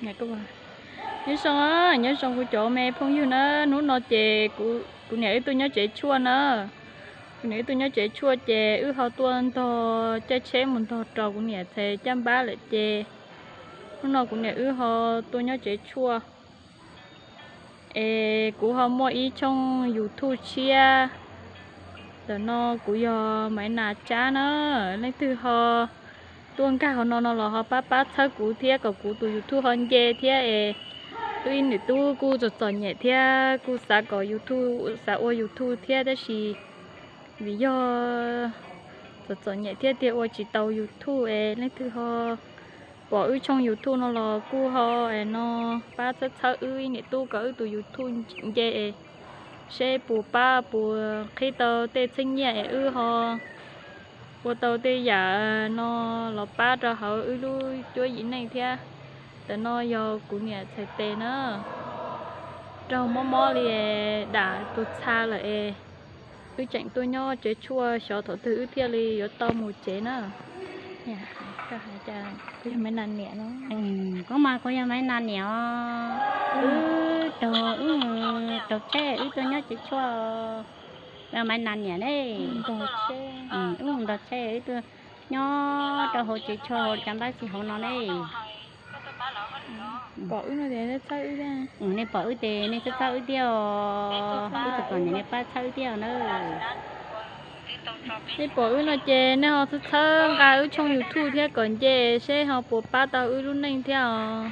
Nyob zoo, nyob zoo kuv cov me phooj ywg na, hnub no ces kuv niam wb tuaj nyob tsev tshuaj na. Kuv niam wb tuaj nyob tsev tshuaj ces wb ho tuaj ntog caij tsheb mus ntog rau kuv niam txhais caj npab lawm ces hnub no kuv niam wb ho tuaj nyob tsev tshuaj. Es kuv ho muaj ib tshooj YouTube tshiab, ntawm no kuv yog Maiv Nas Tsab na. Leej twg ho tuaj nkag hauv no no los ho pab pab txhawb kuv thiab kom kuv tus YouTube ho nce thiab es. Wb ib niam tub kuj txom txom nyem thiab kuj xav kom YouTube, xav ua YouTube thiab tab sis vim yog txom txom nyem thiab tiag ua tsis tau YouTube es leej twg ho pom wb tshooj YouTube no los kuj ho es no pab txhawb txhawb wb ib niam tub kom wb tus YouTube nce es seb puas pab puas qhib tau tej txheeb nyiaj es wb ho ua tau tej yam no los pab rau hauv wb lub cuab yim neej thiab. Ntawm no yog kuv niam txhais tes na, raug mob mob li, dam tus txha lawm es wb tseem tuaj nyob tsev tshuaj xyov thaum twg wb thiaj li yuav tau mus tsev na. Koj mas kuv yog Maiv Nas niam os. Wb raug, wb raug tsheb wb tuaj nyob tsev tshuaj. Maiv Nas niam ne, wb mus nrog tsheb wb tuaj nyob rau hauv tsev tshuaj hauv cov ntaub xi hauv no ne. Nej pom wb ces nej txhawb txhawb wb thiab os, wb txom txom nyem nej pab txhawb wb thiab os na. Nej pom wb no ces nej ho txhawb txhawb nqa wb tshooj YouTube thiab kom nce seb ho puas pab tau wb lub neej thiab os.